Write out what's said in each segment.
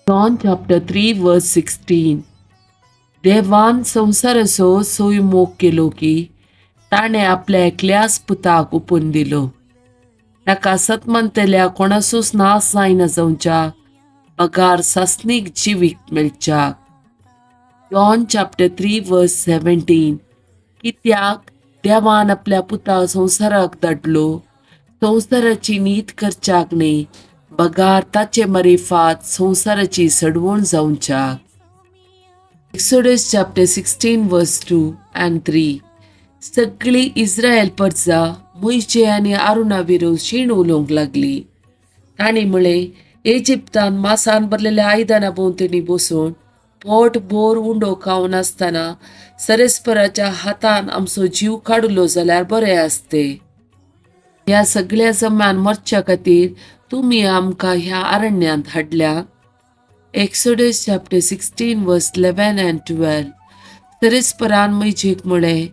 John chapter 3 verse 16. देवान संवसाराचो सोय मोग केलो की ताणें आपल्या एकल्याच पुताक उपून दिलो, ताका सतमंतल्या कोणाचोच नाश जायना जावच्याक बगार सासणीक जिवीत मेळच्याक. John chapter 3 verse 17. कित्याक देवान आपल्या पुता संवसाराक धाडलो, संवसाराची नीत करच्याक न्ही, बगार ताचे मरिफात संवसाराची सडवण जावच्याक. Exodus chapter 16 verse 2 and 3. सगळी इस्रायल परजा मोयजे आनी आरुणा विरोध शीण उलोवंक लागली. तांणी म्हळें, इजिप्तान मासान भरलेल्या आयदनां भोंवतणी बसून पोट भोर उंडो खावन आसतना सरेस्पराच्या हातान आमचो जीव काडलो जाल्यार बरें आसते. ह्या सगळ्या जम्यान मरच्या खातीर तुमी आमकां ह्या अरण्यांत हाडल्या. Exodus chapter 16 verse 11 and 12. सरेस्परान मोयजेक म्हळें,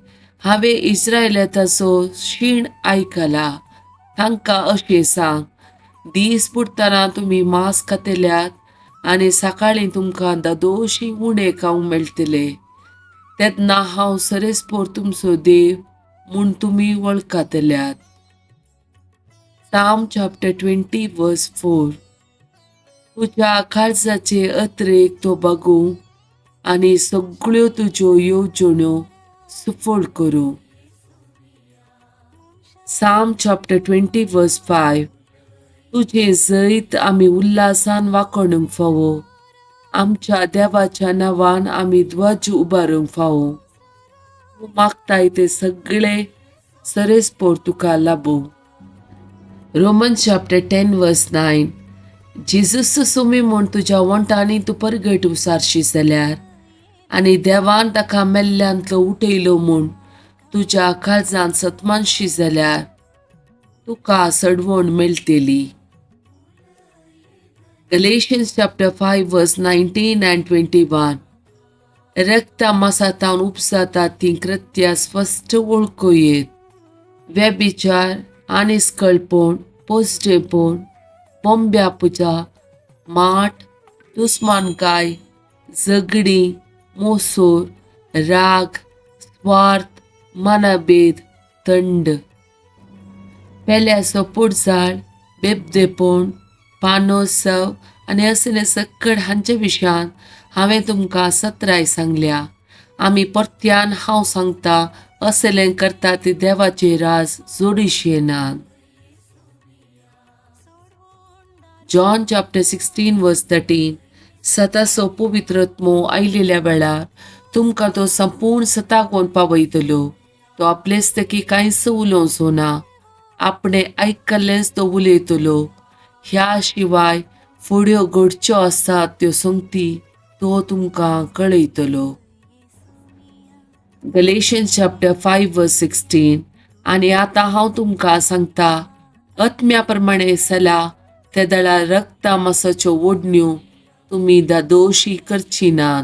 हांवें इस्रायलाचो शीण आयकला. तांकां अशें सांग, दीस बुडटना तुमी मांस खातल्यात आनी सकाळीं तुमकां दादोशी उणें खावंक मेळटले. तेन्ना हांव सरेस्पोर तुमचो देव म्हूण तुमी वळखतल्यात. Psalm chapter 20 verse 4. तुज्या काळजाचे अत्रेक तो बगूं आनी सगळ्यो तुज्यो येवजण्यो सुफळ करूं. Psalm chapter 20 verse 5. तुजें जैत आमी उल्हासान वाखणूंक फावो, आमच्या देवाच्या नांवान आमी ध्वज उबारूंक फावो. तूं मागताय ते सगळे सरेस्पोर तुका लाबूं. Roman chapter 10 verse 9. Jesus Sumi म्हूण तुज्या वंठांनी तूं परगट उसारशी जाल्यार आनी देवान ताका मेल्ल्यांतलो उठयलो म्हूण तुज्या काळजांत सतमानशी जाल्यार तुका सडवण मेळटली. Galatians chapter 5 verse 19 and 21. रक्ता मासातावन उपजातात तीं कृत्यां स्पश्ट वळखूं येत: व्यभिचार, आनिस्कळपण, पोस्टेपण, बोंब्या पुजा, माट, दुस्मानकाय, झगडीं, मोसोर, राग, स्वार्थ, मनाभेद, थंड, पेल्याचो पोटजाळ, बेबदेपण, पानोत्सव आनी असले सक्कड. हांचे विशयान हांवें तुमकां सत्राय सांगल्या आमी परत्यान हांव सांगता, असलें करता ती देवाचे राज जोडीश येनात. John chapter 16 verse 13. सताचो पवित्रत्मो आयलेल्या वेळार तुमकां तो संपूर्ण सताकोन पावयतलो. तो आपलेच तकी कांयच उलोवचो ना, आपणे आयकल्लेंच तो उलयतलो. ह्या शिवाय फुड्यो घडच्यो आसात त्यो संगती तो तुमकां कळयतलो. Galatians chapter 5 verse 16. आनी आतां हांव तुमकां सांगता, आत्म्या प्रमाणे चला, तेदळा रक्ता मासाच्यो ओडण्यो तुमी दादोशी करची नात.